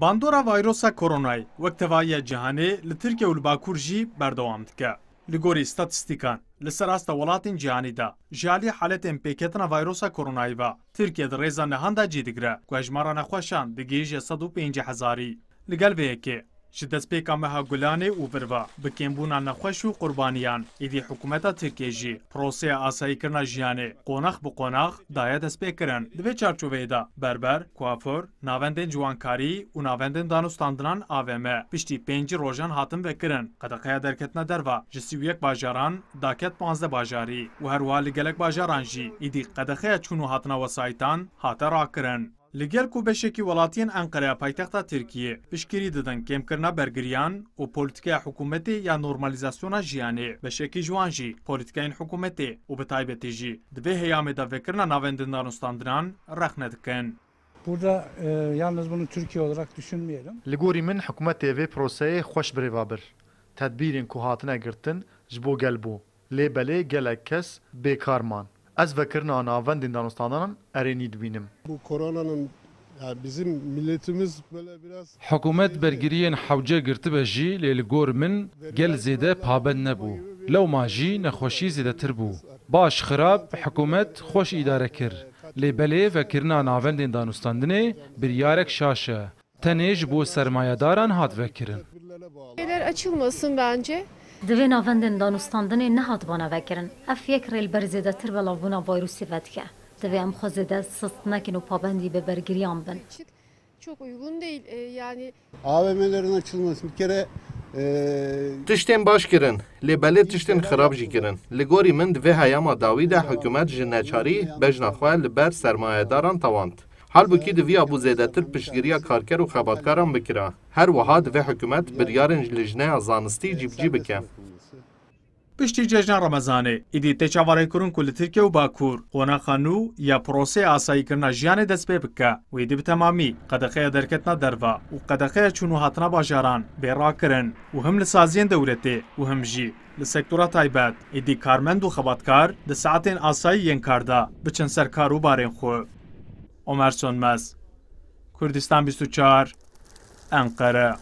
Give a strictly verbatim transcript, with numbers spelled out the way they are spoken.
Bandora vayrosa koronayê wek tevahiya cîhanê li Tirkiye û li Bakur jî berdewam dike. Li gorî statîstîkan, li ser asta welatên cîhanê de ji alî haletên pêketina vayrosa koronayê ve Tirkiye di rêza nihan de cî digire ku hejmara nexweşan digihîje sed û pêncî hezarî. Li gel vê yekê, ji destpêka meha Gulanê û vir ve bi kêmbûna nexweş û qurbaniyan, êdî hikûmeta Tirkiye jî proseya asayîkirina jiyanê qonax bi qonax daye destpêkirin. Di vê çarçoveyê de berber, kuaför, navendên ciwankarî û navendên danûstandinan A V M piştî pêncî rojan hatin vekirin. Qedexeya derketina derve ji sî û yek bajaran daket panzdeh bajarî û her wiha li gelek bajaran jî êdî qedexeya çûn û hatina wesayîtan hate rakirin. Li gel ku beşekî welatiyên Enqereya paytexta Tirkiyê piştgirî didin kêmkirina bergiriyan û polîtîkaya hikûmetê ya normalîzasyona jiyanê, beşekî ji wan jî polîtîkayên hikûmetê û bi taybetî jî di vê heyamê de vekirina navendên danûstandinan rexne dikin. Burada, e, yalnız bunu Türkiye olarak düşünmeyelim. Li gorî min hikûmetê vê proseyê xweş birêva bir. Tedbîrên ku hatine girtin ji bo gel bû. Lê belê gelek kes bêkar man. Ez vekirina navendên danûstandinan erênî dibînim. Bu koronanın, yani bizim milletimiz böyle biraz Hikûmet bergiriyên hewce girtibe jî, lê li gor min gel zêde pabend nebû. Lewma jî nexweşî zêdetir bû. Baş, xirab, hikûmet xweş îdare kir. Lê belê vekirina navendên danûstandinê biryarek şaş e. Tenê ji bo sermayedaran hat vekirin. Şeyler açılmasın bence. Divê navendên danûstandinê nehatibana vekirin. Ev yek rê li ber zêdetir belavbûna vayrûsê vedike. Divê em xwe zêde sist nekin û pabendî bi bergiriyan bin. Çok uygun değil, e, yani. A V M'lerin açılması bir kere, e, Tiştên baş kirin, lê belê tiştên xirab jî kirin. Li gorî min di vê heyama dawî de hikûmet ji neçarî bejna xwe li ber sermayedaran tewand. Halbûkî diviyabû zêdetir piştgiriya karker û xebatkaran bikira. Her wiha divê hikûmet biryarên lijneya zanistî cîbicî bike. Piştî cejna Remezanê, êdî tê çaverêkirin ku li Tirkiye û Bakur qonaxa nû ya proseyê asayîkirina jiyanê dest pê bike û êdî bi temamî qedexeya derketina derve û qedexeya çûn û hatina bajaran bê rakirin û him li saziyên dewletê û him jî li sektora taybet êdî karmend û xebatkar di saetên asayî yên kar de biçin ser kar û barên xwe. Omer Sönmez, Kurdistan bîst û çar, Enqere.